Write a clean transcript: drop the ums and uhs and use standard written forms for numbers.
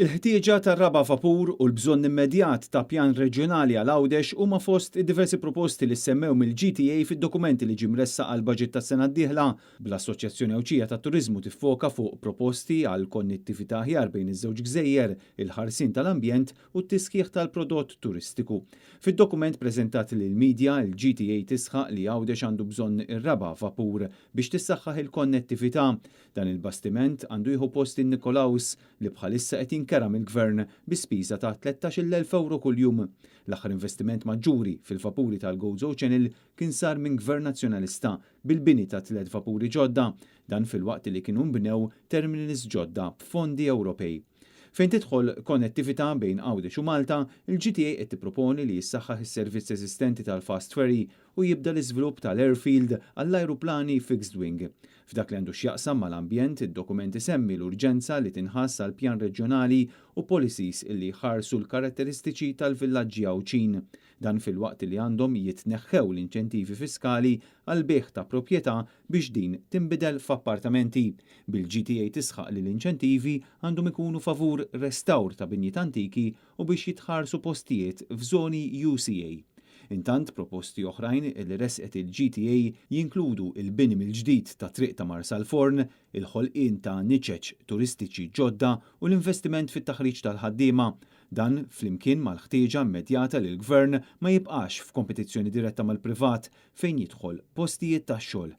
Il-ħtieġa tar-raba' vapur u l-bżonn immedjat ta' pjan reġjonali għal Għawdex huma fost id-diversi proposti li ssemmew mill-GTA fid-dokument li ġie mressaq għall-baġit tas-sena d-dieħla, bl-Assoċjazzjoni Għawdxija tat-Turiżmu tiffoka fuq proposti għal konnettività aħjar bejn iż-żewġ gżejjer, il-ħarsien tal-ambjent u t-tisħiħ tal-prodott turistiku. Fid-dokument preżentat lill-media, il-GTA tisħaq li Għawdex għandu bżonn ir-raba' vapur biex tissaħħaħ il-konnettività. Dan il-bastiment għandu jieħu post in-Nikolaus li bħalissa qed jinkera mill-Gvern bi spiża ta' €13,000 kuljum. L-aħħar investiment maġġuri fil-vapuri tal-Gozo Channel kien sar minn Gvern Nazzjonalista bil-bini ta' tliet vapuri ġodda, dan filwaqt li kienu nbnew terminals ġodda b'fondi Ewropej. Fejn tidħol konnettività bejn Għawdex u Malta, il-GTA qed tipproponi li jissaħħaħ is-servizz eżistenti tal-fast ferry u jibda l-iżvilupp tal-airfield għall-ajruplani fixed wing. F'dak li għandu x'jaqsam mal-ambjent, id-dokument isemmi l-urġenza li tinħass għal pjan reġjonali u policies illi jħarsu l-karatteristiċi tal-villaġġi Għawdxin. Dan filwaqt li għandhom jitneħħew l-inċentivi fiskali għall-bejgħ ta' proprjetà biex din tinbidel f'appartamenti. Bil-GTA tisħaq li l-inċentivi għandhom ikunu favur restawr ta' binjiet antiki u biex jitħarsu postijiet f'żoni UCA. Intant, proposti oħrajn li resqet il-GTA jinkludu il-bini mill-ġdid ta' triq ta' Marsalforn, il-ħolqien ta' niċeċ turistiċi ġodda u l-investiment fit-taħriġ tal-ħaddiema. Dan flimkien mal-ħtieġa immedjata li l-gvern ma jibqax f'kompetizzjoni diretta mal-privat fejn jidħol postijiet tax-xogħol.